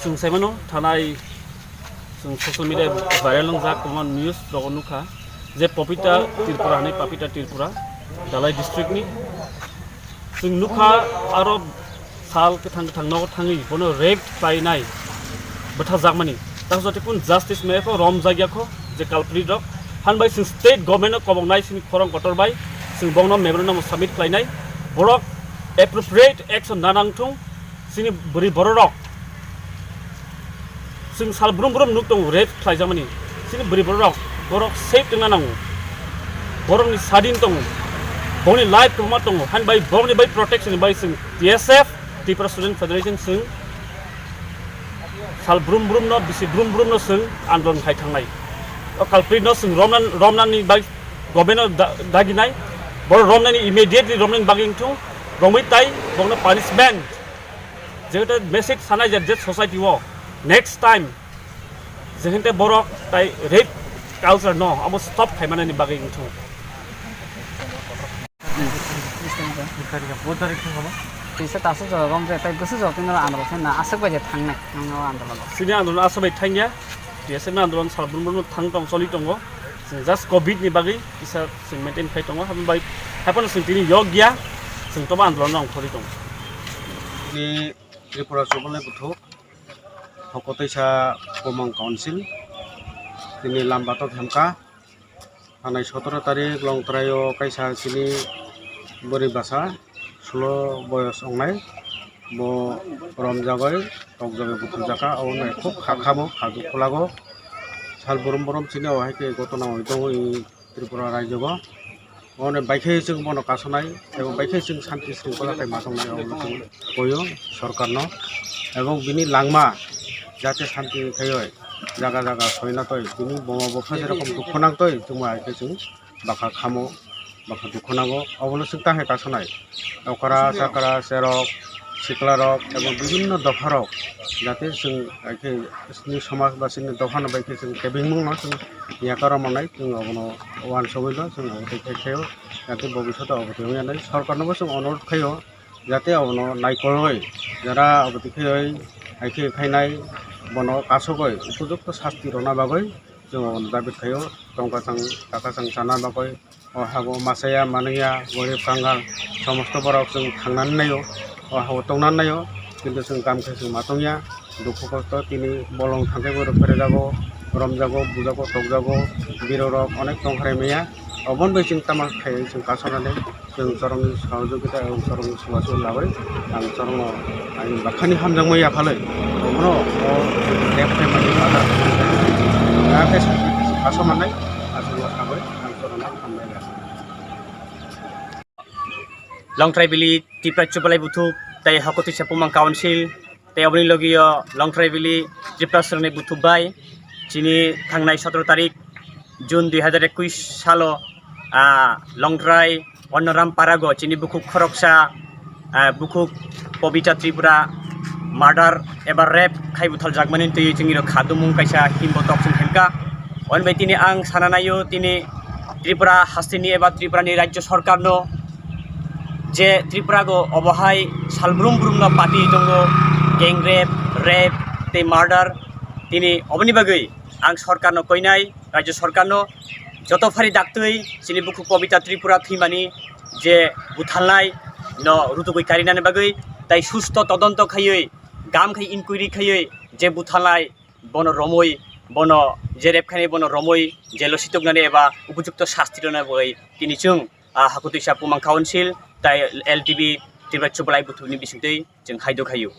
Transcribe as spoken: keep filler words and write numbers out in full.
Chwng saimano thanai, chwng social media viral wngjak kwbangma news rogo nukha je Papita Tripura hinwi, Papita Tripura, Dhalai district ni. Chwng nukha aro sal kwthang kwthang nogo thangwi bono rape khlainai bwthajakmani. Takhuk jati kun justice maya kho, romjakya kho je culprit rok. Hanbai chwng state government no koboknai chini khorang kotor bai, chwng bongno memorandum submit khlainai. Borok appropriate action na nangthung chini bwrwi bororok. Chwng sal brum brum nuk tongo, rape khlaijakmani. Chini bwrwi bororok, borok safe tongna nango. Borokni sadin tongo. Borokni life kwbangma tongo. Hain bai borokni bai protection bai chwng T S F, Tripura Student Federation, chwng sal brum brum no, bisi brum brum no chwng andolon khai thangnai. O culprit no chwng romnan, romnani bai government no da-, daginai. Borok romnani, immediately romnani bagwi wngthung. Romwi tai borokno punishment. Jehetu message sanai je, je society o next time jehetu borok tai rape culture no abo stop khaimanani bagwi wngthung. Tisa tasu jora rom je tai bwswk jora tino andolon khe na aswk bai je thangnai nang o andolon. Chini andolon aswk bai thangya, T S F ni andolon sal brum brum thang tong choli tongo. Chwng just covid ni bagwi kisa chwng maintain khai tongo, habai bai haiphano chwng tini yok ya, chwng tobo andolon rok khorwi tongo. Ni Tripura Chubalai Buthuk, Hokotwisa Bumang Council, tini lamba tok hemkha, thanai sotoro tarik Longtrai o kaisa chini bwrwi bwsa, sulo boyos wngnai, bo romjagwi, tokjagwi buthumjakha, abo no khub kha khamo, kha dukhu lago, sal brum brum chini o hai khe gotona oi tongo. Tripura rajyo bo. Omo baikhe chwng bono kasonai, ebo baikhe chwng santi sringkhola khai ma tongnai, omo chwng koyo sorkarno. Ebong bini langma jate santi khaioi jaga jaga soina toi, bini buma bupha jerokom dukhu nang toi, chwng bai khe chwng bwkha khamo, bwkha dukhu nango, obono chwng ta hai kasonai. Okra, chakra, cherok, siklarok, ebo bibinno dopharok, jate chwng, hai khe, chini somaj ba chini dophano bai khe chwng kebengmungno chwng yakarwi mannai, chwng obono uansugwino chwng obo twi khe khaio, jate bobishoto obo twi wngya nai. Sorkarnobo chwng onurodh khaio, jate obono naikolwi, jara obo twi khaioi, hai khe khainai, bono kasugwi upojukto sasti rwna bagwi chwng obono dabi khaio, tongkachang kakachang chana bagwi. O hago machaya manwiya, gorib kangal, somosto borok chwng thangnani naio, o hago tongnani naio, kintu chwng kam khe chwng ma tongya, dukhu kosto tini bolong thangkhe borok phrejago, romjago, bujago, tokjago, birorok onek tongkharai maya, oboni bai chwng tama khai chwng kasonani, chwng chorokni sahojogita ebong chorokni chubachu lagwi ang chorokno ani bakhani hamjakma yaphalwi, omono o rep khaimani ada khe chwng kaso mannai, aswkno sagwi ang chorokno hamjak ya. Longtrai Valley Tripura Chubalai Buthuk tei Hokotwisa Bumang Council tei oboni logi o Longtrai Valley Tripura Srongni Buthuk bai chini thangnai sotoro tarik June dui hazar ekwis salo, ah, Longtrai Onnoram Parago chini bukhuk khoroksa, ah, bukhuk Pobita Tripura murder eba rape khai buthaljakmani twi chwngni rok khadumung kaisa himbo tok chwng himkha. Oni bai tini ang sana naio tini Tripura hasteni eba Tripurani rajyo sorkarno je Tripura go obohai salbrum brumno pati tongo, gang rape, rape tei murder, tini oboni bagwi ang sorkarno koinai, rajyo sorkarno joto phari daktwi chini bukhuk Pobita Tripura thwimani je buthalnai no rutugwi karinani bagwi tai susto todonto khaiwi gam khai inquiry khaiwi je buthalnai bono romwi, bono je rep khainai bono romwi jelo sitoknani eba upojukto sasti rwna bagwi tini chwng, ah, Hokotwisa Bumang Council tai L T B Tripura Chubalai Buthukni bisingtwi chwng haido khaio.